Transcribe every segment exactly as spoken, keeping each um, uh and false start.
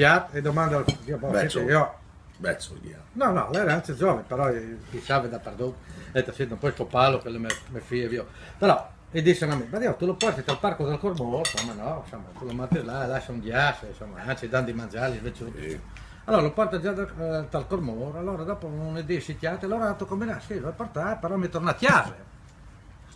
Giat e domanda al figlio, boh, Beh, senti, insomma. Io, Beh, insomma, yeah. No, no, l'era anche giovane, però eh, chi sa da perdut, e ti sento un po' scopalo che le me, me figlie, io. Però, e dice a me, ma Dio, tu lo porti al parco del Cormor, insomma, no, insomma, tu lo metti là, lascia un ghiaccio, insomma, anzi, danno di mangiare, invece. Allora lo porta già dal, eh, dal Cormor, allora dopo un dì si chiama, allora tu come là, sì, lo porta, però mi torna a chiave.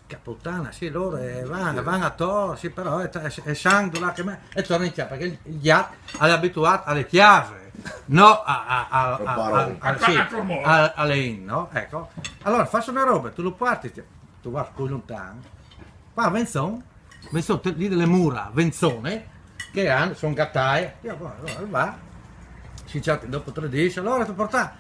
Che puttana, sì, loro eh, vanno, vanno a tor, sì, però è, è, è sangue là che me... E torna in chiave, perché il, il gat è abituato alle chiave, no a, a, a, a, a, a, sì, a, alle in, no? Ecco. Allora faccio una roba, tu lo porti, tu vai più lontano, qua a Venzon, Venzon, lì delle mura, Venzone, che hanno, sono gattai, io, boh, allora va, si chatta dopo tre dì, allora ti porta,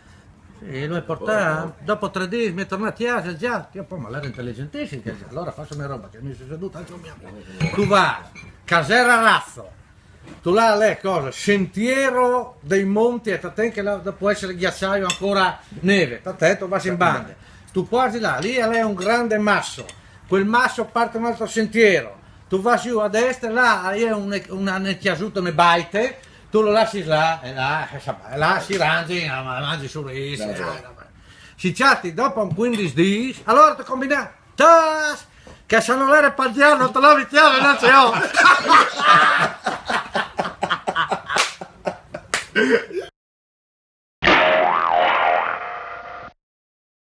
sì, lui porta, dopo tre dì mi torna a chiesa, già, io poi ma l'era intelligentissimo, che allora faccio una roba, che mi sono seduto anche un mio amico, tu va, Casera Razzo, tu là, le cose, sentiero dei monti, e te che là può essere ghiacciaio ancora neve, attento, va in banda, tu porti là, lì è un grande masso, quel masso parte un altro sentiero, tu vai giù a destra, là è un, una, una chiasuta, una baite, tu lo lasci là, e là, e sa- e là si rangi, eh, ma mangi su riso, eh, vabbè. Si chatti dopo un quindici dì, allora ti combina, tas, che se non era per il diavolo, te lavi chiaro, non c'è io.